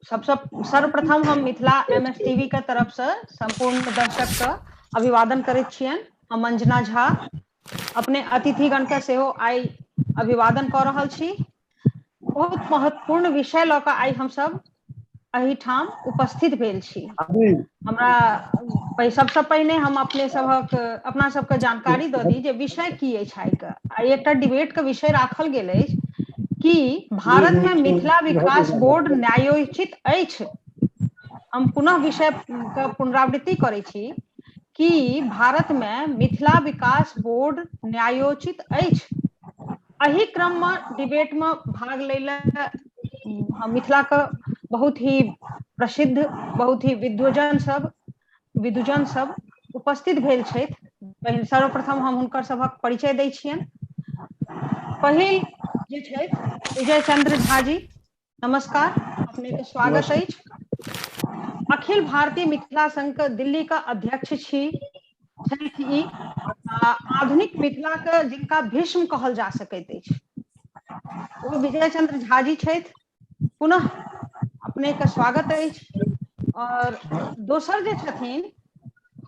सबसँ सर्वप्रथम हम मिथिला एमएसटीवी के तरफ से संपूर्ण दर्शक के अभिवादन करैत छियनि। हम अंजना झा अपने अतिथिगण के सेहो आइ अभिवादन कऽ रहल छी। बहुत महत्वपूर्ण विषय लऽ कऽ आइ हमसब एहिठाम उपस्थित भेल छी। हमरा सबसँ पहिने हम अपने सभक अपना सबके जानकारी दऽ दी जे विषय की अछि आइके। आइ एकटा डिबेट के विषय राखल गेल अछि कि भारत में मिथिला विकास बोर्ड न्यायोचित अछि। हम पुनः विषय के पुनरावृत्ति करै छी कि भारत में मिथिला विकास बोर्ड न्यायोचित अछि। एहि क्रम में डिबेट में भाग लै लए मिथिला के बहुत ही प्रसिद्ध बहुत ही विद्वजन सब उपस्थित भेल छथि। पहिल सर्वप्रथम हम हुनकर सभक परिचय दै छियनि। पहिल जे छथि विजय चंद्र झा जी, नमस्कार, अपने के स्वागत अछि। अखिल भारतीय मिथिला संघ के दिल्ली के अध्यक्ष छी छथि ई। आधुनिक मिथिला के जिनका भीष्म कहल जा सकैत अछि ओ विजय चंद्र झा जी छथि। पुनः अपने के स्वागत अछि। और दोसर जे छथिन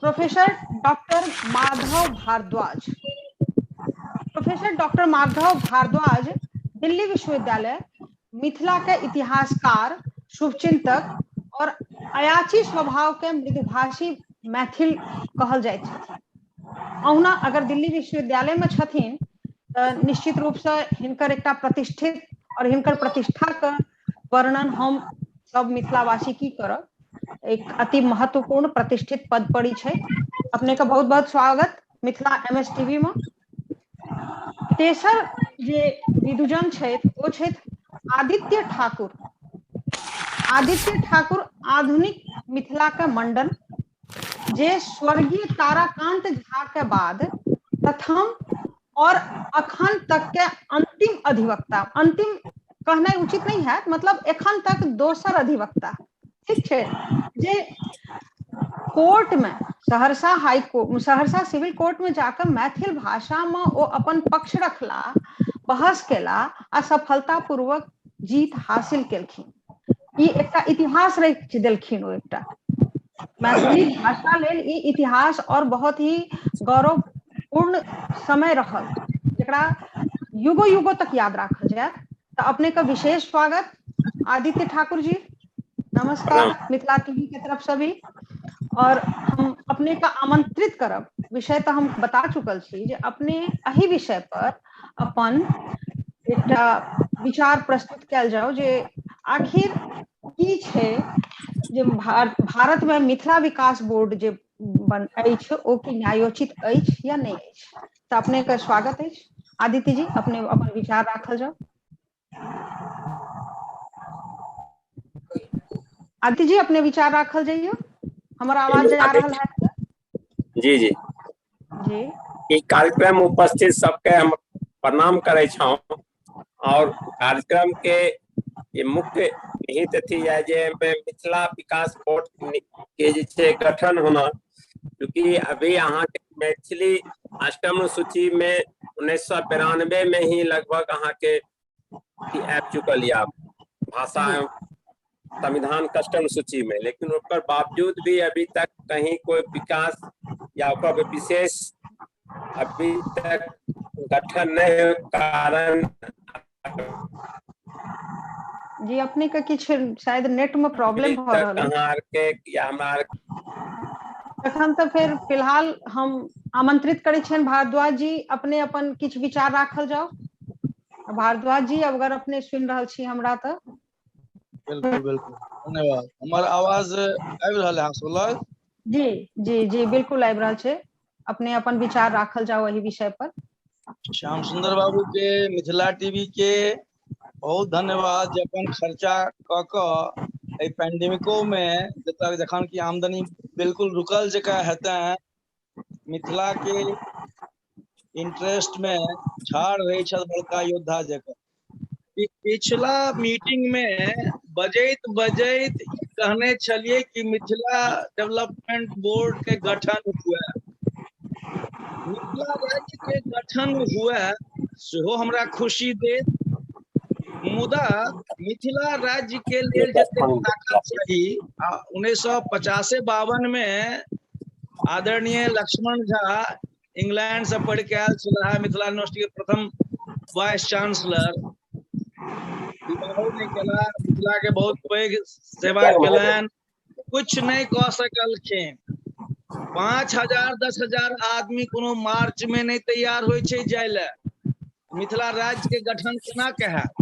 professor doctor Madhav Bhardwaj. Professor doctor Madhav Bhardwaj Delhi विश्वविद्यालय मिथिला के इतिहासकार, शुभचिंतक और अयाची स्वभाव के मृदुभाषी मैथिल कहल जाइत छथिन। अहुना अगर दिल्ली विश्वविद्यालय में छथिन तऽ निश्चित रूप से हिनकर एकटा प्रतिष्ठित और हिनकर प्रतिष्ठा के वर्णन हम सब मिथिलावासी की करब, एक अति महत्वपूर्ण प्रतिष्ठित पद पर ही छै। अपने के बहुत बहुत स्वागत मिथिला एमएसटीवी में। तेसर जे विदुजन छथि ओ छथि आदित्य ठाकुर। आदित्य ठाकुर आधुनिक मिथिला के मंडन, जे स्वर्गीय ताराकांत झा के बाद प्रथम और अखन तक के अंतिम अधिवक्ता, अंतिम कहनाइ उचित नहीं है, मतलब एखन तक दोसर अधिवक्ता, ठीक छै, जे कोर्ट में Saharsa high court, Saharsa civil court में जाकर मैथिल भाषा में ओ अपन पक्ष रखला, बहस केला आ सफलतापूर्वक जीत हासिल केलखिन। ई एकटा इतिहास रचि देलखिन। ओ एकटा मैथिली भाषा लेल ई इतिहास और बहुत ही गौरवपूर्ण समय रहल, जकरा युगो युगो तक याद राखल जायत। तऽ अपने के विशेष स्वागत आदित्य ठाकुर जी, नमस्कार मिथिला टीवी के तरफ से भी। और हम अपने का आमंत्रित करब, विषय तऽ हम बता चुकल छी जे अपने एहि विषय पर अपन एकटा विचार प्रस्तुत कयल जाउ जे आखिर की छै जे भारत में मिथिला विकास बोर्ड जे अछि ओ की न्यायोचित अछि या नहि अछि। तऽ अपने के स्वागत अछि आदित्य जी, अपने अपन विचार राखल जाउ। आदित्य जी अपने विचार राखल जाइयो, हमर आवाज जा रहल है? जी जी जी। ई कार्यक्रम उपस्थित सबके हम प्रणाम करै छौं। और कार्यक्रम के ये मुख्य निहित अथी है जे मिथिला विकास बोर्ड के जे छै गठन होना, क्योंकि अभी अहाँ के मैथिली अष्टम सूची में 1992 में ही लगभग अहाँ के आबि चुकल या भाषा संविधान अष्टम सूची में, लेकिन ओकर बावजूद भी अभी तक कहीं कोई विकास या ओकर विशेष अभी तक गठन नहीं हो कारण। जी अपने के किछु शायद नेट में प्रॉब्लम भ रहल है। अहाँ के या हमरा तखन तऽ फेर फिलहाल हम आमंत्रित करै छियनि भारद्वाज जी, अपने अपन किछु विचार राखल जाउ। भारद्वाज जी अगर अपने सुनि रहल छी हमरा तऽ। बिल्कुल बिल्कुल, धन्यवाद। हमर आवाज आबि रहल है अहाँ सब लग? जी जी जी बिल्कुल आबि रहल छै। अपने अपन विचार राखल जाउ एहि विषय पर। श्याम सुंदर बाबू के, मिथिला टीवी के बहुत धन्यवाद जे अपन खर्चा कऽ कऽ एहि पेंडेमिको में जतऽ जखन कि आमदनी बिल्कुल रुकल जकाँ हेतै, मिथिला के इंटरेस्ट में ठाढ़ रहै छथि बड़का योद्धा जकाँ। पिछला मीटिंग में बजैत बजैत कहने छलियै कि मिथिला डेवलपमेंट बोर्ड के गठन हुए, मिथिला राज्य के गठन हुए सेहो हमरा खुशी देत। मुदा मिथिला राज्य के लेल जतेक ताकत चाही, आ 1950-52 में आदरणीय लक्ष्मण झा इंग्लैंड से पढ़ के आयल छलाह, मिथिला यूनिवर्सिटी के प्रथम वाइस चांसलर, विवाहो नहि केला, मिथिला के बहुत पैघ सेवा केलनि, कुछ नहि कऽ सकलखिन। 5,000 10,000 आदमी कोनो मार्च में नहि तैयार होइ छै जाय लए, मिथिला राज्य के गठन केना के हैत?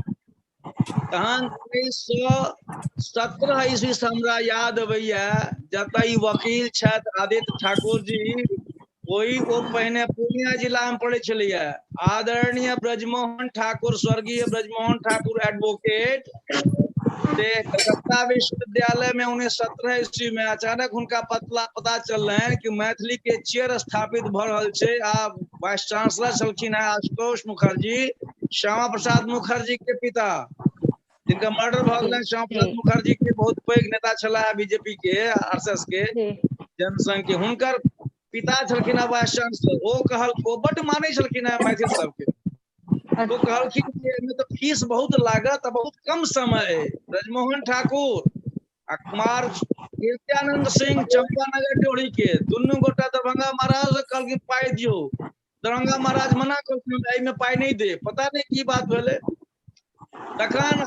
तहन 1917 ईस्वी से हमरा याद अबैया, जतऽ ई वकील छथि आदित्य ठाकुर जी, ओहि ओ पहिने पूर्णिया जिला में पढ़ै छलैया। आदरणीय ब्रजमोहन ठाकुर, स्वर्गीय ब्रजमोहन ठाकुर एडवोकेट, से कलकत्ता विश्वविद्यालय में 1917 ईस्वी में अचानक हुनका पता चललनि कि मैथिली के चेयर स्थापित भऽ रहल छै, आ वाइस चांसलर छलखिन हेँ आशुतोष मुखर्जी, श्यामा प्रसाद मुखर्जी के पिता, जिनका मर्डर भऽ गेलनि। श्यामा प्रसाद मुखर्जी के बहुत पैघ नेता छलाह बीजेपी के, आरएसएस के, जनसंघ के, हुनकर पिता छलखिन हेँ वाइस चांसलर। ओ कहल, ओ बड्ड मानै छलखिन हेँ मैथिल सबके, ओ कहलखिन कि एहिमे तऽ फीस बहुत लागत आ बहुत कम समय अइ। ब्रजमोहन ठाकुर आ कुमार कीर्त्यानंद सिंह चंपानगर ड्योढ़ी के दुनू गोटा दरभंगा महाराज से कहलखिन पाइ दियौ। दरभंगा महाराज मना कहलखिन एहिमे पाइ नहि दे, पता नहि की बात भेलै। तखन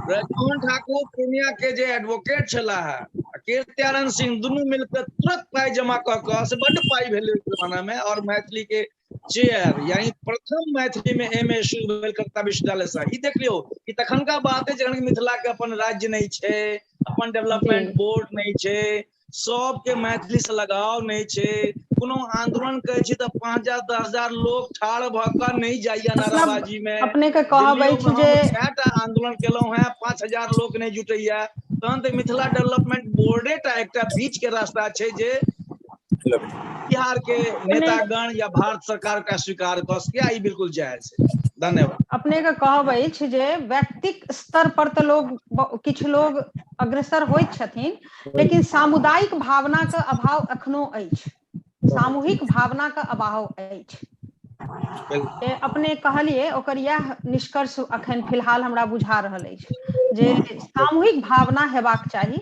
ब्रजमोहन ठाकुर पूर्णिया के जे एडवोकेट छलाह आ कीर्त्यानंद सिंह दुनू मिलकर तुरंत पाइ जमा कऽ कऽ, से बड्ड पाइ भेलै ओहि जमाना में, और मैथिली के चेयर यानी प्रथम मैथिली में एम ए शुरू भेल कलकत्ता विश्वविद्यालय से। ई देख लियौ कि तखनका बात है जखन मिथिला के अपन राज्य नहीं छै, अपन डेवलपमेंट बोर्ड नहीं छै, सबके मैथिली से लगाव नहीं छै, कोनो आंदोलन करै छी तऽ 5,000 10,000 लोग ठाढ़ भऽ कऽ नहि जाइया नाराबाजी में। अपने के कहब अछि जे 6टा आंदोलन केलहुं हैं, 5,000 लोग नहीं जुटैया, तहन तऽ मिथिला डेवलपमेंट बोर्डे टा एकटा बीच के रास्ता छै जे बिहार के नेतागण या भारत सरकार का स्वीकार कऽ सकै, ई बिल्कुल जायज है। धन्यवाद। अपने के कहब अछि जे व्यक्तिक स्तर पर तऽ लोग किछु लोग अग्रसर होइत छथिन, लेकिन सामुदायिक भावना के अभाव एखनो अछि, सामूहिक भावना के अभाव अछि। अपने कहलिए ओकर यह निष्कर्ष अखन फिलहाल हमरा बुझा रहल अछि जे सामूहिक भावना हेबाक चाही।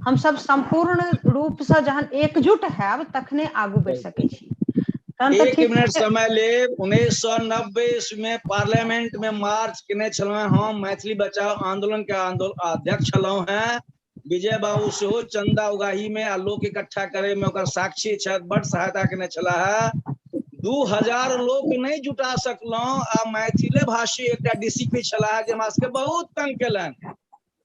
हम सब संपूर्ण रूप से जहन एकजुट हैब तखने आगू बढ़ि सकै छी। एक मिनट समय लेब। 1990 में पार्लियामेंट में मार्च केने छलहुँ हम, मैथिली बचाओ आंदोलन के आंदोलन अध्यक्ष छलहुँ हैं। विजय बाबू सेहो चंदा उगाही में आ लोक इकट्ठा करे में ओकर साक्षी छथि, बड सहायता केने छलाह है। 2000 लोक नहीं जुटा सकलहुँ आ मैथिले भाषी एकटा डीसीपी छलाह जे हमरा सबके बहुत तंग केलनि,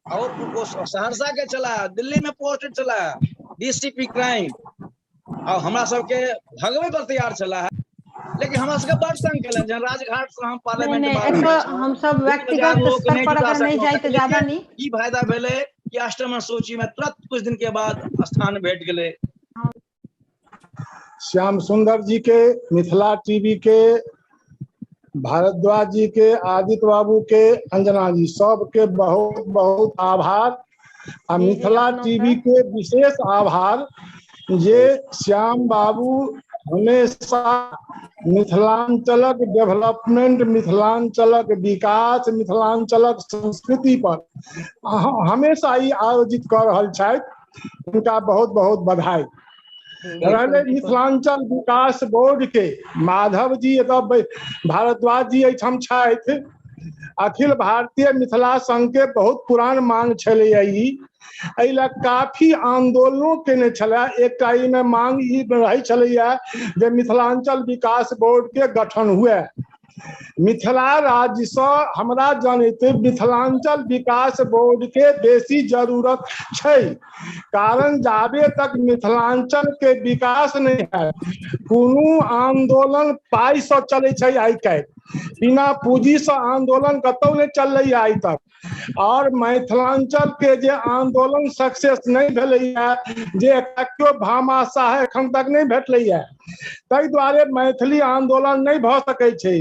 आ ओ सहरसा के छलाह, दिल्ली में पोस्टेड छलाह डीसीपी क्राइम, आ हमरा सबके भगवे पर तैयार छलाह, लेकिन हमरा सबके बड तंग केलनि। जहन राजघाट से हम पार्लियामेंट हम सब व्यक्तिगत स्तर पर अगर नहीं जाए तो ज्यादा नहीं। की फायदा भेलै कि अष्टम सूची में तुरंत कुछ दिन के बाद स्थान भेट गेलै। श्याम सुंदर जी के, मिथिला टीवी के, भारद्वाज जी के, आदित्य बाबू के, अंजना जी, सबके बहुत बहुत आभार। आ मिथिला टीवी के विशेष आभार जे श्याम बाबू हमेशा मिथिलांचलक डेवलपमेंट, मिथिलांचलक विकास, मिथिलांचलक संस्कृति पर हमेशा ई आयोजित कर रहल छथि, हुनका बहुत बहुत बधाई। रहले मिथिलांचल विकास बोर्ड के माधव जी एतऽ, भारद्वाज जी एहिठाम छथि। अखिल भारतीय मिथिला संघ के बहुत पुरान मांग छलैया ई, एहि लए काफी आंदोलनो केने छलै। एकटा एहिमे मांग ई रहै छलैया जे मिथिलांचल विकास बोर्ड के गठन हुए। मिथिला राज्यसँ हमरा जनैत मिथिलांचल विकास बोर्ड के बेसी जरूरत छै, कारण जाबे तक मिथिलांचल के विकास नहीं है कोनो आंदोलन पाइसँ चलै छै। आइ काल्हि बिना पूंजीसँ आंदोलन कतौ नहीं चललै आइ तक। और मिथिलांचल के जे आंदोलन सक्सेस नहीं भेलैया, जे केओ भामाशाह एखन तक नहीं भेटलैया, ताहि दुआरे मैथिली आंदोलन नहीं भऽ सकै छै।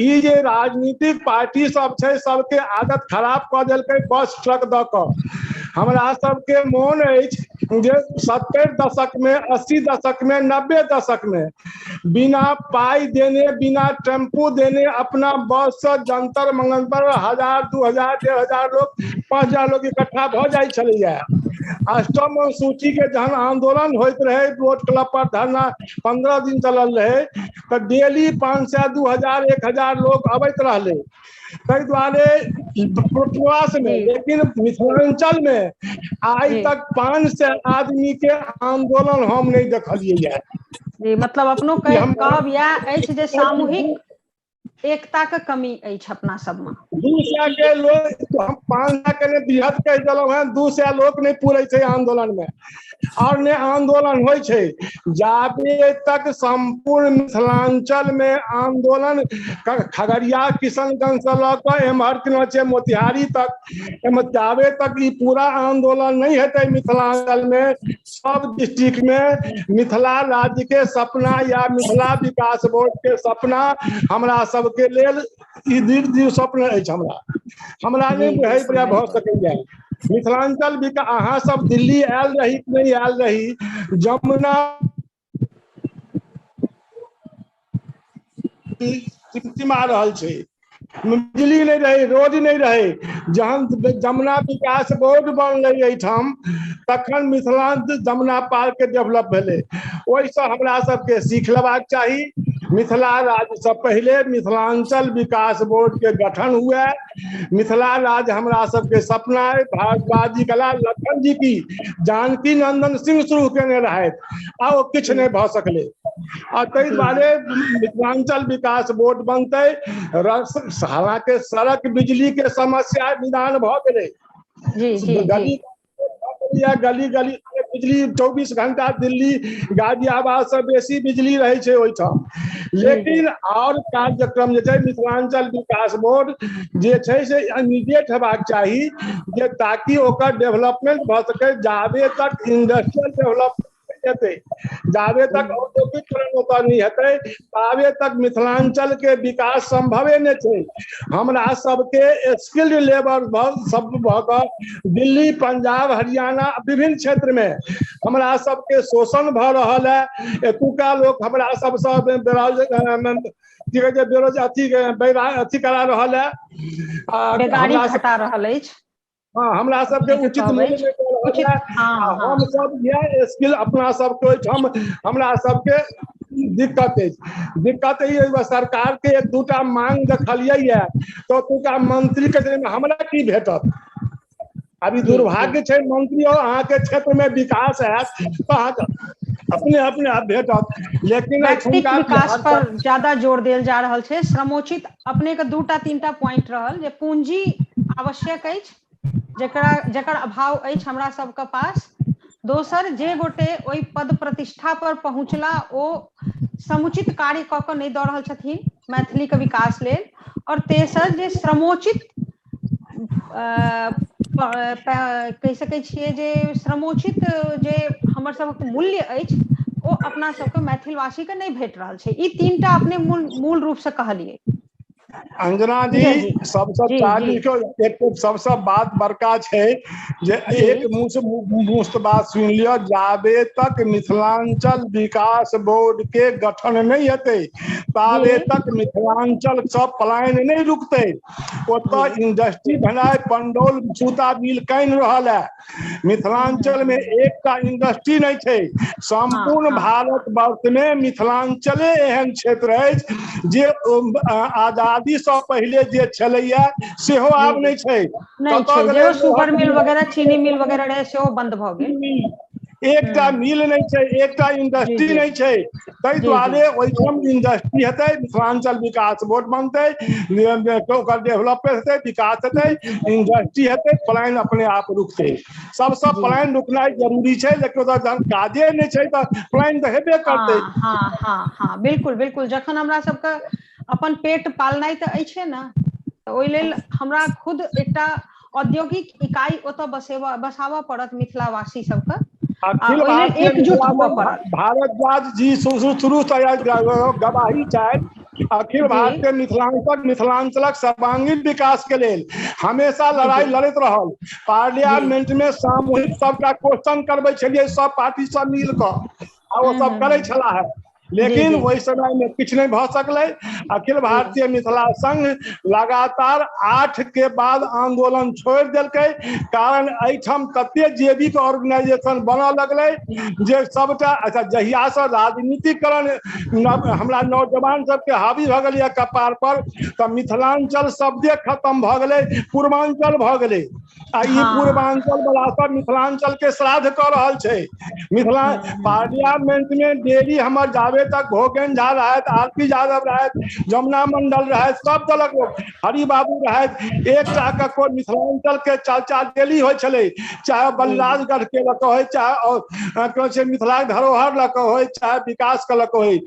ई जे राजनीतिक पार्टी सब छै सबके आदत खराब कऽ देलकै बस ट्रक दऽ कऽ। हमरा सबके मोन अछि जे 70 दशक में, 80 दशक में, 90 दशक में बिना पाई देने, बिना टेम्पू देने अपना बस से जंतर मंगल पर 1000, 2000, 1500 लोग, 5000 लोग इकट्ठा भऽ जाइ छलैया। अष्टम अनुसूची के जहन आंदोलन होइत रहे, बोट क्लब पर धरना 15 दिन चलल रहे, तऽ डेली 500, 2000, 1000 लोग अबैत रहलै। ताहि दुआरे प्रवास में, लेकिन मिथिलांचल में आइ तक 500 आदमी के आंदोलन हम नहीं देखलियै। जी, मतलब अपनो कहब इएह अछि जे सामूहिक एकता के कमी अछि अपना सब में। 200 के लोग, हम 500 के बृहद कहि देलहुँ हेँ, 200 लोग नहीं पूरे छै आंदोलन में, और ने आंदोलन होइ छै। जाबे तक संपूर्ण मिथिलांचल में आंदोलन खगड़िया किशनगंज से लऽ कऽ एम्हर केना छै मोतिहारी तक, जाबे तक ई पूरा आंदोलन नहीं हेतै मिथिलांचल में, सब डिस्ट्रिक्ट में मिथिला राज्य के सपना या मिथिला विकास बोर्ड के सपना हमरा सबके लेल ई दीर्घ स्वप्न अछि। हमरा नहि बुझै भऽ सकैया मिथिलांचल विकास। अहाँ सब दिल्ली आयल रही कि नहीं आयल रही, जमुना टिमटिमा रहल छै, बिजली नहीं रहे, रोड नहीं रहे। जहन जमुना विकास बोर्ड बनलै एहिठाम तखन मिथिलांचल जमुना पार के डेवलप भेलै। ओहिसँ हमरा सबके सीख लेबाक चाही। मिथिला राज्य से पहले मिथिलांचल विकास बोर्ड के गठन हुए। मिथिला राज्य हमरा सबके सपना है। भारद्वाज जी कला लखन जी की जानकी नंदन सिंह शुरू केने रहथि, आ ओ किछु नहि भऽ सकलै। आ ताहि दुआरे मिथिलांचल विकास बोर्ड बनतै। हालांकि सड़क बिजली के समस्या निदान भऽ गेलै, गली गली गली बिजली 24 घंटा दिल्ली गाजियाबाद से बेसी बिजली रहै छै ओहिठाम। लेकिन और कार्यक्रम जे छै मिथिलांचल विकास बोर्ड जे छै से इमीडिएट हेबाक चाही, जे ताकि ओकर डेवलपमेंट भऽ सकै। जाबे तक इंडस्ट्रियल डेवलपमेंट हेतै, जाबे तक औद्योगिकरण ओतऽ नहि हेतै, ताबे तक मिथिलांचल के विकास संभवे नहि छै। हमरा सबके स्किल्ड लेबर सब भऽ कऽ दिल्ली, पंजाब, हरियाणा विभिन्न क्षेत्र में हमरा सबके शोषण भऽ रहल है। एतुका लोक हमरा सबसँ अथी करा रहल है, घटा रहल अछि। हाँ, हमरा सबके उचित मूल्य हम सब यह स्किल अपना सबके ओहिठाम हमरा सबके दिक्कत अछि। दिक्कत ई सरकार के एक दूटा मांग देखलियै तऽ ओतुका मंत्री के हमरा की भेटत। अभी दुर्भाग्य छै, मंत्री और अहाँके क्षेत्र में विकास हैत तऽ अहाँके अपने अपने आप भेटत। लेकिन विकास पर ज्यादा जोर देल जा रहल छै। श्रमोचित अपने के 2-3 पॉइंट रहल जे पूंजी आवश्यक अछि, जकर अभाव अछि हमरा सबके पास। दोसर, जे गोटे ओहि पद प्रतिष्ठा पर पहुँचला ओ समुचित कार्य कऽ कऽ नहि दऽ रहल छथिन मैथिली के विकास लेल। और तेसर, जे श्रमोचित कहि सकै छियै जे श्रमोचित जे हमर सबक मूल्य अछि ओ अपना सबके मैथिलवासी के नहि भेट रहल छै। ई 3टा अपने मूल रूप से कहलियै। अंजना जी, सबसे एक सबसे बात बड़का छै जे एक मुँह बात सुनि लिअ, जाबे तक मिथिलांचल विकास बोर्ड के गठन नहीं हेतै ताबे तक मिथिलांचल सब पलायन नहीं रुकतै। ओतऽ इंडस्ट्री बनाय पंडौल सूता मिल कानि रहल है। मिथिलांचल में एकटा इंडस्ट्री नहीं छै। संपूर्ण भारत वर्ष में मिथिलांचले एहन क्षेत्र अछि जे आजादी से पहले जे छलैया सेहो आब नहीं छै। सुपर मिल वगैरह, चीनी मिल वगैरह रहे सेहो बंद भऽ गेल। एकटा मिल नहीं छै, एकटा इंडस्ट्री नहीं छै। ताहि दुआरे ओहिठाम इंडस्ट्री हेतै, मिथिलांचल विकास बोर्ड बनतै, ओकर डेवलपमेंट हेतै, विकास हेतै, इंडस्ट्री हेतै, पलायन अपने आप रुकतै। सबसँ पलायन रुकनाइ जरूरी छै, लेकिन ओतऽ जहन काजे नहि छै तऽ पलायन तऽ हेबे करतै। हाँ हाँ हाँ, बिल्कुल बिल्कुल। जखन हमरा सबके अपन पेट पालनाइ तऽ अछि ने, तऽ ओहि लेल हमरा खुद एकटा औद्योगिक इकाई ओतऽ बसाबऽ पड़त मिथिलावासी सबके। अखिल भारद्वाज जी शुरू से गवाही छथि अखिल भारतीय मिथिलांचल मिथिलांचलक सर्वांगीण विकास के लेल हमेशा लड़ाई लड़ैत रहल। पार्लियामेंट में सामूहिक सबटा क्वेश्चन करबै छलियै सब पार्टी सब मिल कऽ, आ ओ सब करै छलाह है, लेकिन ओहि समय में किछु नहि भऽ सकलै। अखिल भारतीय मिथिला संघ लगातार 8 के बाद आंदोलन छोड़ि देलकै, कारण एहिठाम तते जेबीके ऑर्गेनाइजेशन बनऽ लगलै जे सबटा। अच्छा, जहियासँ राजनीतिकरण हमरा नौजवान सबके हावी भऽ गेलै कपार पर, तऽ मिथिलांचल शब्दे खत्म भऽ गेलै, पूर्वांचल भऽ गेलै। आ ई पूर्वांचल वाला सब मिथिलांचल के श्राद्ध कऽ रहल छै। मिथिला पार्लियामेंट में डेली हमर जावे तक भोगेन झा रहथि, आर पी यादव रहथि, जमुना मंडल रहथि, सब दलक लोक, हरि बाबू रहथि, एकटा ककरो मिथिलांचल के चर्चा डेली होइ छलै, चाहे बलिराजगढ़ के लऽ कऽ होइ, चाहे कहै छै मिथिलाक धरोहर लऽ कऽ होइ, चाहे विकास के लऽ कऽ होइ।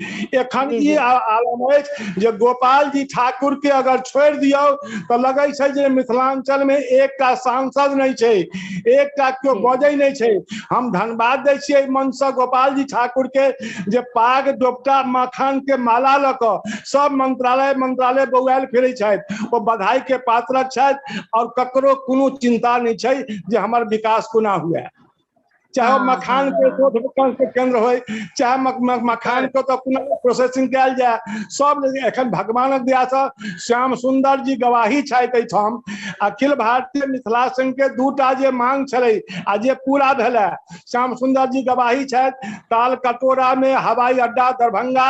एखन ई आलम अछि जे गोपाल जी ठाकुर के अगर छोड़ि दियौ तऽ लगै छै जे मिथिलांचल में एकटा सांसद नहि छै, एकटा केओ बजै नहि छै। हम धन्यवाद दै छियै मंच से गोपाल जी ठाकुर के जे पाग दोपटा मखान के माला लऽ कऽ सब मंत्रालय मंत्रालय बौआयल फिरै छथि, ओ बधाई के पात्रक छथि और ककरो कोनो चिंता नहि छै जे हमर विकास कोना हुए, चाहे ओ मखान के शोध के केंद्र होय, चाहे मखान के तऽ पुनः प्रोसेसिंग कयल जाय, सब एखन भगवानक दया से श्याम सुंदर जी गवाही छथि एहिठाम। अखिल भारतीय मिथिला संघ के दूटा जे मांग छलै आ जे पूरा भेलै, श्याम सुंदर जी गवाही छथि। ताल कटोरा में हवाई अड्डा दरभंगा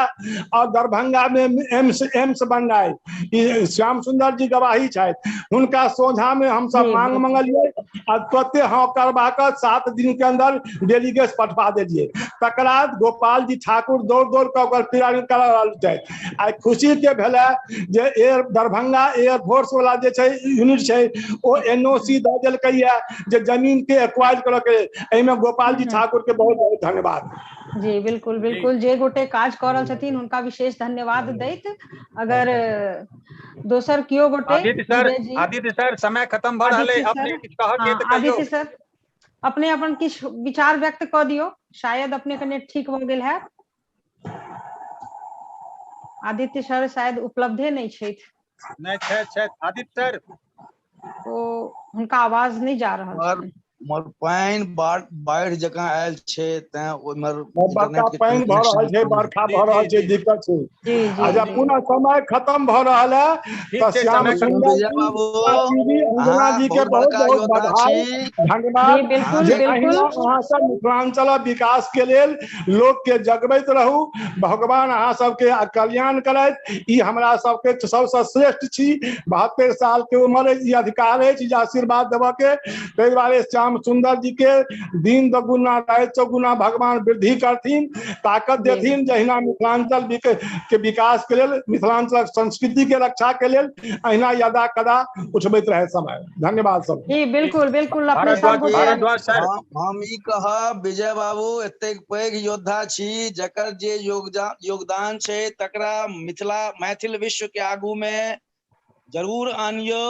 और दरभंगा में एम्स एम्स बननाइ, ई श्याम सुंदर जी गवाही छथि। हुनका सोझा में हमसब मांग मंगलियै आ तुरते हाँ करबा कऽ 7 दिन के अंदर डेलीगेट पठवा देलियै। तकरा गोपाल जी ठाकुर दौड़ दौड़ कऽ ओकर तैयारी करा रहल छथि। आइ खुशी के भेलै जे एयर दरभंगा एयरफोर्स वाला जे छै यूनिट छै ओ एनओसी दऽ देलकैया जे जमीन के एक्वायर करऽ के, एहिमे गोपाल जी ठाकुर के बहुत बहुत धन्यवाद। जी बिल्कुल बिल्कुल, जे गोटे काज कऽ रहल छथिन हुनका विशेष धन्यवाद दैत। अगर दोसर केओ गोटे, आदित्य सर, आदित्य सर समय खत्म भऽ रहल है, अपने किछु कहऽ के तऽ कहियौ। आदित्य सर अपने अपन किछु विचार व्यक्त कऽ दियौ, शायद अपने कने ठीक भऽ गेल हैत। आदित्य सर शायद उपलब्धे नहि छथि। नहि छथि आदित्य सर, ओ हुनका आवाज नहि जा रहल छै। उम्हर पानि बाढ़ि जकाँ आयल छै, तें ओम्हर पानि भऽ रहल छै, बरखा भऽ रहल छै, दिक्कत छै। आ जब पुनः समय खत्म भऽ रहल है तऽ श्याम सुंदर अंजना जी के बहुत बहुत बधाई, धन्यवाद। अहाँ सब मिथिलांचल विकास के लेल लोक के जगबैत रहू, भगवान अहाँ सबके कल्याण करैत। ई हमरा सबके सबसँ श्रेष्ठ छी, 72 साल के उम्र अछि, ई अधिकार अछि जे आशीर्वाद देबऽ के। ताहि दुआरे श्याम सुंदर जी के दिन दोगुना राति चौगुना भगवान वृद्धि करथिन, ताकत देथिन, जहिना मिथिलांचल के विकास के लेल, मिथिलांचलक संस्कृति के रक्षा के लेल अहिना यदा कदा उठबैत रहे समय। धन्यवाद सब। जी बिल्कुल बिल्कुल, अपने सब हम ई कहब विजय बाबू एतेक पैघ योद्धा छी जकर जे योगदान छै तकरा मिथिला मैथिल विश्व के आगू में जरूर आनियौ।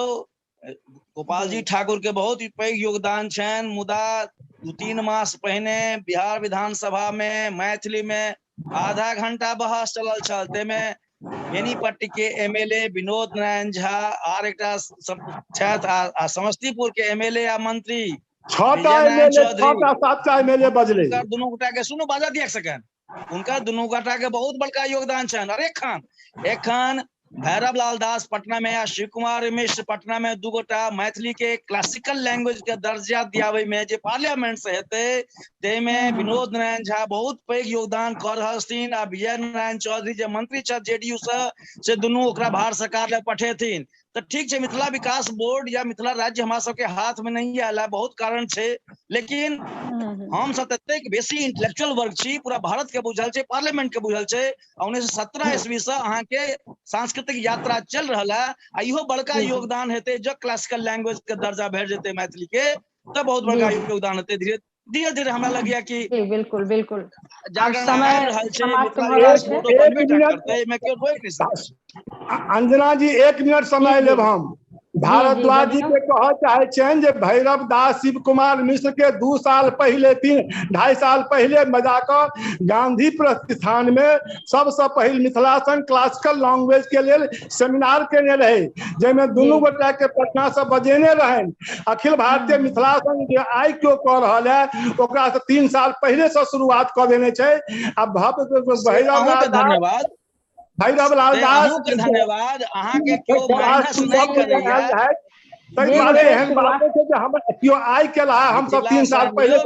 गोपाल जी ठाकुर के बहुत ही पैघ योगदान छनि, मुदा 2-3 मास पहिने बिहार विधानसभा में मैथिली में आधा घंटा बहस चलल छल, ताहिमे बेनीपट्टी के एमएलए विनोद नारायण झा आर एकटा छथि आ समस्तीपुर के एमएलए आ मंत्री 6टा एमएलए, 6टा 7टा एमएलए बजलै। दुनू गोटा के सुनू, बाजऽ दिअ एक सेकंड। हुनका दुनू गोटा के बहुत बड़का योगदान छनि। अरे एखन भैरव लाल दास पटना में आ शिव कुमार मिश्र पटना में दू गोटा मैथिली के क्लासिकल लैंग्वेज के दर्जा दियाबै में जे पार्लियामेंट से हेतै ताहिमे विनोद नारायण झा बहुत पैघ योगदान कऽ रहल छथिन आ विजय नारायण चौधरी जे मंत्री छथि जेडीयू से दुनू ओकरा भारत सरकार लग पठेथिन। तऽ ठीक छै, मिथिला विकास बोर्ड या मिथिला राज्य हमरा सबके हाथ में नहीं आयल है, बहुत कारण छै, लेकिन हम सब ततेक बेसी इंटेलेक्चुअल वर्ग छी, पूरा भारत के बुझल छै, पार्लियामेंट के बुझल छै। 1917 ईस्वी से अहाँके सांस्कृतिक यात्रा चल रहल है आ इहो बड़का योगदान हेतै जब क्लासिकल लैंग्वेज के दर्जा भेट जेतै मैथिली के, तऽ बहुत बड़का योगदान हेतै। धीरे धीरे धीरे हमरा लगैया कि बिल्कुल बिल्कुल जागरण समय आबि रहल छै, समाप्त मिथिला भऽ रहल विकास छै। बोर्ड बनबे टा करतै, एहिमे केओ रोकि नहि सकैत। अंजना जी 1 मिनट समय लेब हम। भारद्वाज जी के कह चाहे छियनि जे भैरव दास शिव कुमार मिश्र के 2 साल पहिले 3-2.5 साल पहिले बजा कऽ गांधी प्रतिष्ठान में सबसे पहिल मिथिला संघ क्लासिकल लैंग्वेज के लेल सेमिनार केने रहे, जाहिमे दुनू गोटा के पटना से बजेने रहनि। अखिल भारतीय मिथिला संघ जे आइ क्यों कऽ रहल है ओकरा से 3 साल पहिले से शुरुआत कऽ देने छै। आ भैरव धन्यवाद, भैरव लाल दास के धन्यवाद, अहाँ के केओ माइनस नहि करैया, ताहि दुआरे एहन बात छै जे हम केओ आइ केला, हम सब 3 साल पहिले।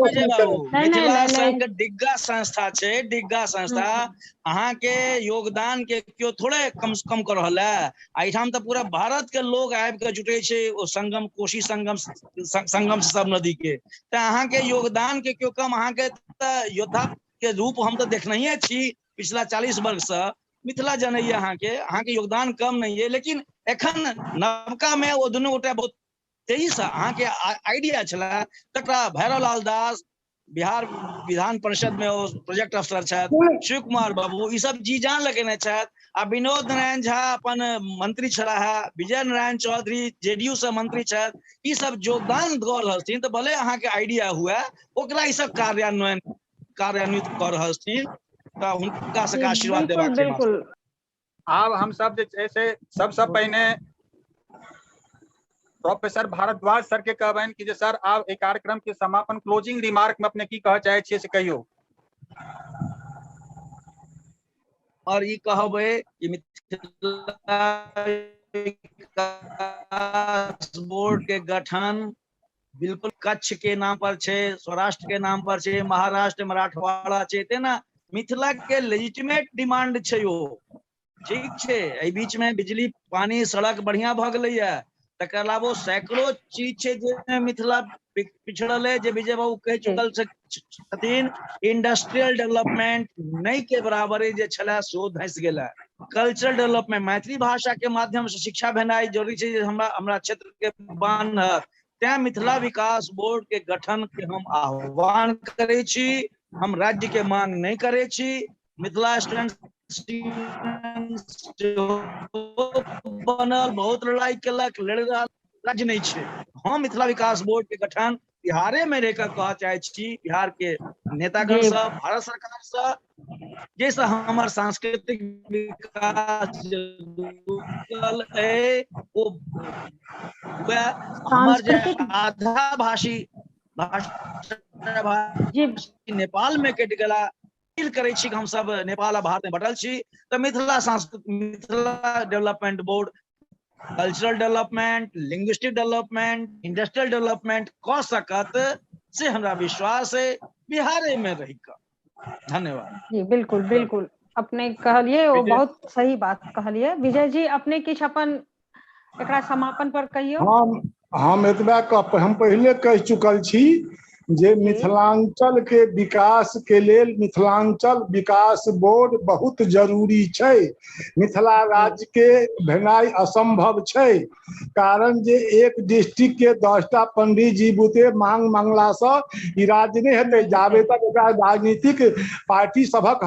मिथिला संघ डिग्गा संस्था छै, डिग्गा संस्था, अहाँ के योगदान के केओ थोड़े कम से कम कर रहल है। एहिठाम तऽ पूरा भारत के लोग आबि के जुटे छै ओ संगम, कोशी संगम, संगम सब नदी के, तऽ अहाँ के योगदान के केओ कम, अहाँ के तऽ योद्धा के रूप हम तऽ देखनहिए छी पिछला 40 वर्ष से, मिथिला जनैया अहाँके, अहाँके योगदान कम नहीं है। लेकिन एखन नवका में ओ दुनू गोटा बहुत तेजी से अहाँके आइडिया छला, तकरा भैरव लाल दास बिहार विधान परिषद में ओ प्रोजेक्ट अफसर छथि, शिव कुमार बाबू, ई सब जी जान लगेने छथि। आ विनोद नारायण झा अपन मंत्री छलाह, विजय नारायण चौधरी जेडीयू से मंत्री छथि, ई सब योगदान दऽ रहल छथिन। तऽ भले अहाँके आइडिया हुए, ओकरा ई सब कार्यान्वित कऽ रहल छथिन, तऽ हुनका सबके आशीर्वाद देबाक छै। बिल्कुल। आब हम सब जे छै से सबसँ पहिने प्रोफेसर भारद्वाज सर के कहबनि कि जे सर आब एहि कार्यक्रम के समापन क्लोजिंग रिमार्क में अपने की कहऽ चाहै छियै से कहियौ। और ई कहबै कि मिथिला विकास बोर्ड के गठन बिल्कुल कच्छ के नाम पर छै, सौराष्ट्र के नाम पर छै, महाराष्ट्र मराठवाड़ा छै, तेना मिथिला के लेजिटिमेट डिमांड छै ओ, ठीक छै। एहि बीच में बिजली पानी सड़क बढ़िया भऽ गेलैया, तकर अलावो सैकड़ों चीज छै जे मिथिला पिछड़ल है, जे विजय बाबू कहि चुकल छथिन। इंडस्ट्रियल डेवलपमेंट नहीं के बराबर जे छलै सेहो धसि गेल है। कल्चरल डेवलपमेंट, मैथिली भाषा के माध्यम से शिक्षा भेनाइ जरूरी छै जे हमरा हमरा क्षेत्र के बान्हत, तैं मिथिला विकास बोर्ड के गठन के हम आह्वान करै छी। हम राज्य के मांग नहीं करै छी। मिथिला स्टूडेंट बनल, बहुत लड़ाई केलक, लड़ रहल, राज्य नहीं छै। हम मिथिला विकास बोर्ड के गठन बिहारे में रह कऽ कहऽ चाहै छी, बिहार के नेतागण सब, भारत सरकार से, जाहिसँ हमर सांस्कृतिक विकास रुकल अइ ओ हमर जे आधा भाषी भाषा नेपाल में कटि गेला, फील करै छी कि हम सब नेपाल आ भारत में बटल छी। तऽ मिथिला सांस्कृतिक, Mithila development board cultural development, linguistic development, industrial development कऽ सकत, से हमरा विश्वास है, बिहारे में रहि कऽ। धन्यवाद जी। बिल्कुल बिल्कुल, अपने कहलिए ओ बहुत सही बात कहलिए। विजय जी अपने किछु अपन एकरा समापन पर कहियौ। हम एतबा हम पहिले कहि चुकल छी जे मिथिलांचल के विकास के लेल मिथिलांचल विकास बोर्ड बहुत जरूरी छै। मिथिला राज्य के भेनाइ असंभव छै, कारण जे एक डिस्ट्रिक्ट के 10टा पंडित जी बुते मांग मांगला से ई राज्य नहीं हेतै, जाबे तक एकरा राजनीतिक पार्टी सभक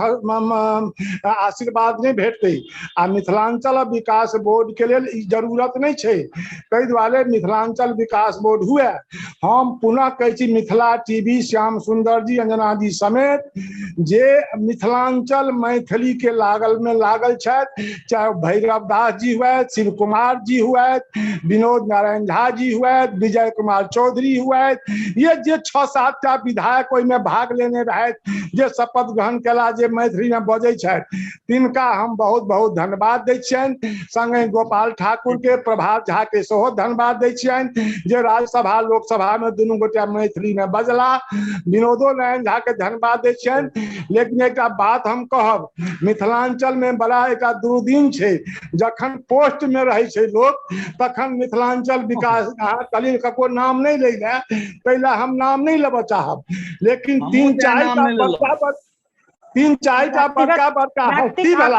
आशीर्वाद नहीं भेटतै। आ मिथिलांचल विकास बोर्ड के लेल ई जरूरत नहीं छै, ताहि दुआरे मिथिलांचल विकास बोर्ड हुए। हम पुनः कहै छी मिथिला टीवी श्याम सुंदर जी, अंजना जी समेत जे मिथिलांचल मैथिली के लागल में लागल छथि, चाहे भैरव दास जी हुए, शिव कुमार जी हुए, विनोद नारायण झा जी हुए, विजय कुमार चौधरी हुए, ये जे 6-7 टा विधायक ओहिमे भाग लेने रहथि, जे शपथ ग्रहण केला, जे मैथिली में बजै छथि, तिनका हम बहुत बहुत धन्यवाद दै छियनि। संगहि गोपाल ठाकुर के, प्रभात झा के सेहो धन्यवाद दै छियनि जे राज्यसभा लोकसभा में दुनू गोटा मैथिली में बजला। विनोदो नारायण झा के धन्यवाद दै छियनि। लेकिन एकटा बात हम कहब, मिथिलांचल में बड़ा एकटा दुर्दिन छै, जखन पोस्ट में रहै छै लोक तखन मिथिलांचल विकास, अहाँ कहलियै ककरो नाम नहीं लै लए, ताहि लए हम नाम नहीं लेबऽ चाहब, लेकिन 3-4 टा बड़का बड़का हस्ती वाला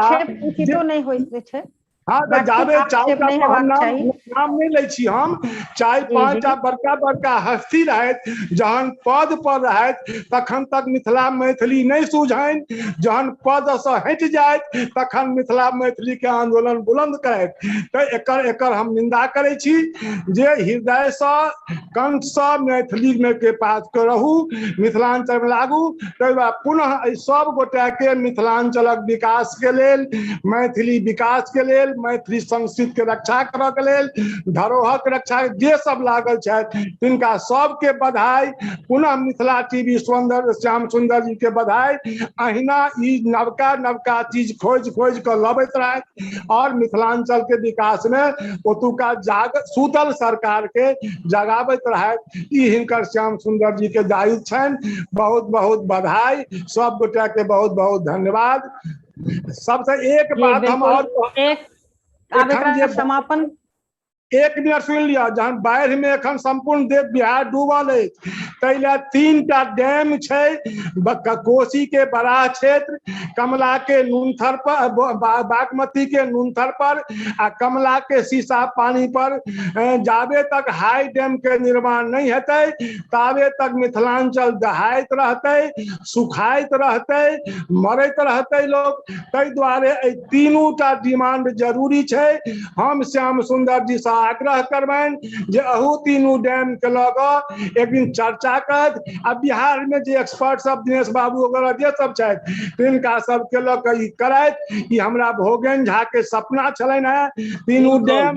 नहीं होइत छै। हाँ, जाबे 4 टा हम नाम नाम नहि लै छी हम, 4-5 टा बड़का बड़का हस्ती रहथि, जहन पद पर रहथि तखन तक मिथिला मैथिली नहि सुझनि, जहन पदसँ हटि जाइत तखन मिथिला मैथिली के आंदोलन बुलंद करैत। तऽ एकर एकर हम निंदा करै छी जे हृदयसँ कंठसँ मैथिली में के पास के रहू, मिथिलांचल में लागू। ताहि बाद पुनः एहि सब गोटे के मिथिलांचलक विकास के लेल, मैथिली विकास के लेल, मैथिली संस्कृति के रक्षा करऽ के लेल, धरोहर के रक्षा जे सब लागल छथि तिनका सबके बधाई। पुनः मिथिला टीवी सुंदर श्याम सुंदर जी के बधाई। अहिना ई नवका नवका चीज खोजि खोजि कऽ लबैत रहथि और मिथिलांचल के विकास में ओतुका जाग सूतल सरकार के जगाबैत रहथि। ई हिनकर श्याम सुंदर जी के दायित्व छनि। बहुत बहुत बधाई, सब गोटा के बहुत बहुत धन्यवाद। सबसे एक बात हम और आब एकरा समापन 1 मिनट सुनि लिअ। जहन बाढ़ि में एखन संपूर्ण देश बिहार डूबल अछि, ताहि लए 3 टा डैम छै, कोसी के बराह क्षेत्र, कमला के नूनथर पर, बागमती के नूनथर पर आ कमला के शीशा पानी पर। जाबे तक हाई डैम के निर्माण नहीं हेतै ताबे तक मिथिलांचल दहाइत रहतै, सुखाइत रहतै, मरैत रहतै लोग। ताहि दुआरे एहि 3 टा डिमांड जरूरी छै। हम श्याम सुंदर जी से आग्रह करबनि जे अहू 3 डैम के लऽ कऽ एक दिन चर्चा करथि आ बिहार में जे एक्सपर्ट सब दिनेश बाबू वगैरह जे सब छथि तिनका सबके लऽ कऽ ई करथि। ई हमरा भोगेन झा के सपना छलनि हेँ, 3 डैम।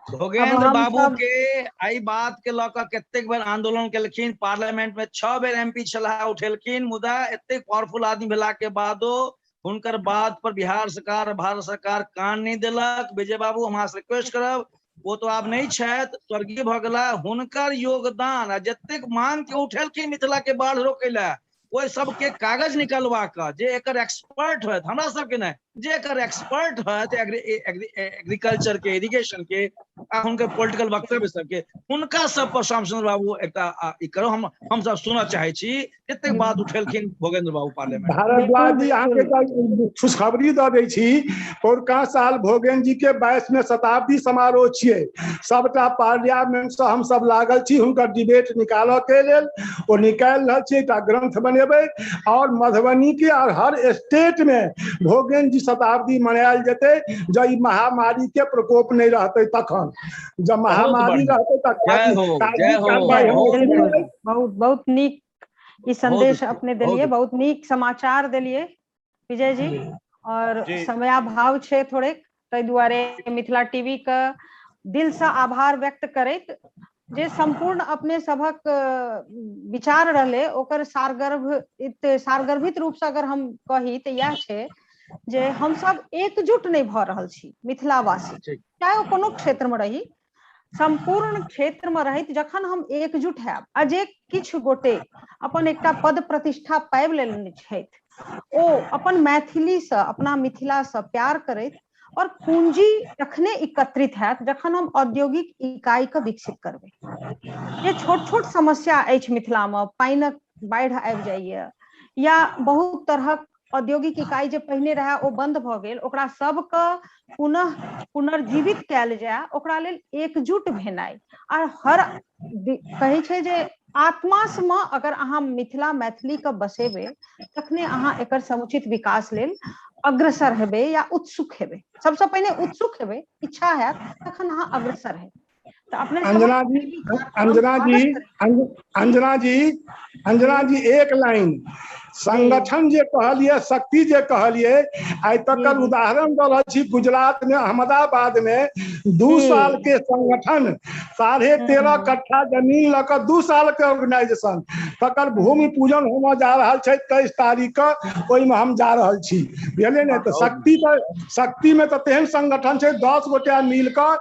भोगेंद्र बाबू के एहि बात के लऽ कऽ कतेक बेर आंदोलन केलखिन, पार्लियामेंट में 6 बेर एमपी छलाह उठेलखिन, मुदा एतेक पावरफुल आदमी भेला के बादो हुनकर बात पर बिहार सरकार भारत सरकार कान नहीं देलक। विजय बाबू हम अहाँ से रिक्वेस्ट करब, वो तो आब नहीं छथि, स्वर्गीय भऽ गेला, हुनकर योगदान आ जतेक मांग के उठेलखिन मिथिला के बाढ़ रोकै लए, ओहि सबके कागज निकलवा कऽ जे एकर एक्सपर्ट होयत, हमरा सबके नहि, जे एकर एक्सपर्ट होयत एग्रीकल्चर के, इरिगेशन के आ हुनकर पॉलिटिकल वक्तव्य सबके, हुनका सब पर श्याम सुंदर बाबू एकटा ई करो, हम सब सुनऽ चाहै छी कतेक बात उठेलखिन भोगेंद्र बाबू पार्लियामेंट। भारद्वाज जी अहाँके खुशखबरी दऽ दै छी, पौरका साल भोगेंद्र जी के 22वीं शताब्दी समारोह छियै, सबटा पार्लियामेंट से हम सब लागल छी हुनकर डिबेट निकालऽ के लेल, ओ निकालि रहल छी, एकटा ग्रंथ बनेबै और मधुबनी के और हर स्टेट में भोगेंद्र जी शताब्दी मनायल जेतै। जब ई महामारी के प्रकोप नहीं रहतै तखन, जब महामारी रहतै तखन। बहुत बहुत नीक ई संदेश अपने देलिए, बहुत नीक समाचार देलिए विजय जी। और समयाभाव छै थोड़े, ताहि दुआरे मिथिला टीवी के दिल से आभार व्यक्त करैत जे संपूर्ण अपने सभक विचार रहले ओकर सारगर्भित रूप से अगर हम कही तऽ इएह छै जे हम सब एकजुट नहीं भऽ रहल छी मिथिलावासी, चाहे वो कोनो क्षेत्र में रही, संपूर्ण क्षेत्र में रहैत जखन हम एकजुट हैब आ जे किछु गोटे अपन एकटा पद प्रतिष्ठा पाबि लेने छथि ओ अपन मैथिली से, अपना मिथिला से प्यार करैत और पूंजी तखने एकत्रित हैत जखन हम औद्योगिक इकाई के विकसित करबै। जे छोट छोट समस्या अछि मिथिला में, पानिक बाढ़ि आबि जाइए या बहुत तरहक औद्योगिक इकाई जे पहिने रहे ओ बंद भऽ गेल, ओकरा सबके पुनः पुनर्जीवित कयल जाय, ओकरा लेल एकजुट भेनाइ आ हर कहै छै जे आत्मा मे अगर अहाँ मिथिला मैथिली के बसेबै तखने अहाँ एकर समुचित विकास लेल अग्रसर हेबै या उत्सुक हेबै। सबसँ पहिने उत्सुक हेबै, इच्छा हैत, तखन अहाँ अग्रसर हेबै। तऽ अपने अंजना जी, अंजना जी, अंजना जी, अंजना जी एक लाइन संगठन जे कहलिए, शक्ति जे कहलिए, आइ तकर उदाहरण दऽ रहल छी। गुजरात में अहमदाबाद में 2 साल के संगठन 13.5 कट्ठा जमीन लऽ कऽ 2 साल के ऑर्गेनाइजेशन, तकर भूमि पूजन होमऽ जा रहल छै 23 तारीख के, ओहिमे हम जा रहल छी, बुझलियै ने। तऽ शक्ति में तऽ तेहन संगठन छै 10 गोटा मिल कऽ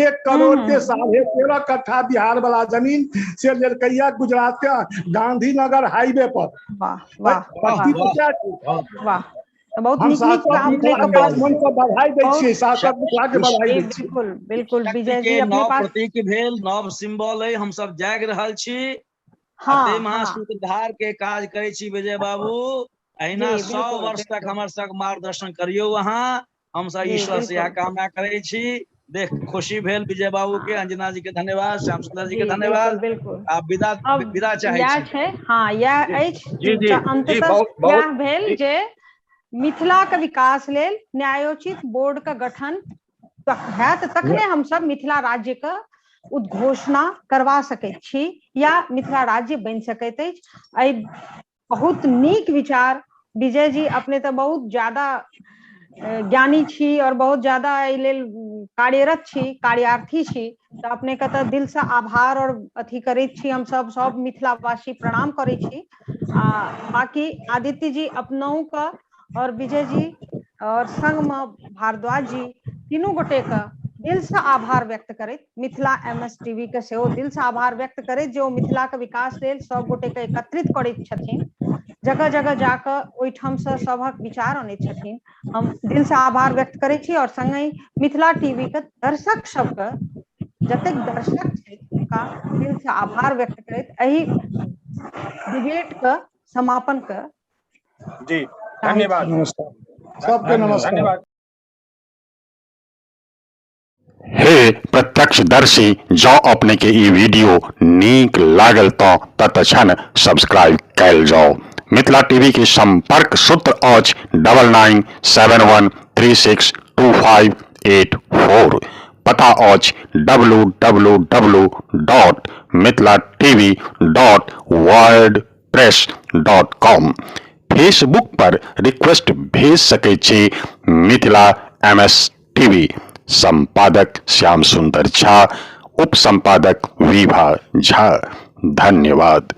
1 करोड़ के 13.5 कट्ठा बिहार वाला जमीन से लेलकैया गुजरात के गांधीनगर हाईवे पर। वाह वाह वाह, बहुत नीक नीक अपने के पास मन से बधाई दै छियै, शासक मिथिला के बधाई दै छियै। बिल्कुल बिल्कुल विजय जी, अपने पास प्रतीक भेल, नव सिंबल है, हम सब जाग रहल छी। हां, महासूत्रधार के काज करै छी विजय बाबू, अहिना 100 वर्ष तक हमर सब मार्गदर्शन करियो अहाँ। हमसब जी ईश्वर से इएह बिल्कुल। कामना करै छी। देख खुशी भेल विजय बाबू के, अंजना जी के धन्यवाद, श्याम सुंदर जी जी के बिल्कुल धन्यवाद। बिल्कुल। आ विदा अब विदा चाहै इएह छी। छै, हँ इएह अछि। जी जी तऽ जी अंततः बहुत बहुत इएह भेल जी जे मिथिलाके विकास लेल न्यायोचित बोर्ड के गठन हैत, तखने हमसब मिथिला राज्य के उद्घोषणा करवा सकैत छी या मिथिला राज्य बनि सकैत अछि। एहि बहुत नीक विचार विजय जी, अपने तऽ बहुत ज्यादा ज्ञानी छी और बहुत ज्यादा एहि लेल कार्यरत छी, कार्यार्थी छी, तऽ अपने के तऽ दिल से आभार और अथी करैत छी हमसब, सब मिथिलावासी प्रणाम करै छी। आ बाकी आदित्य जी अपनहु के और विजय जी और संग में भारद्वाज जी, तीनू गोटे के दिल से आभार व्यक्त करैत, मिथिला एम एस टीवी के सेहो दिल से आभार व्यक्त करैत जे ओ मिथिला के विकास लेल सब गोटे के एकत्रित करैत छथिन, जगह जगह जाकऽ ओहिठाम से सभक विचार अनैत छथिन। हम दिल से आभार व्यक्त करै छी और संगहि मिथिला टीवी के दर्शक सबके, जतेक दर्शक छथि हुनका दिल से आभार व्यक्त करैत एहि डिबेट के समापन के जी चाहै धन्यवाद। छी। नमस्कार सबके, नमस्कार। धन्यवाद। हे प्रत्यक्षदर्शी, जँ अपने के ई वीडियो नीक लागल तऽ तत्क्षण सब्सक्राइब कयल जाउ। मिथिला टीवी के संपर्क सूत्र अछि 9971362584। पता अछि W W W dot Mithila TV dot wordpress dot com. Facebook पर रिक्वेस्ट भेज सकैत छी मिथिला एम एस टीवी। संपादक श्याम सुंदर झा, उप संपादक विभा झा। धन्यवाद।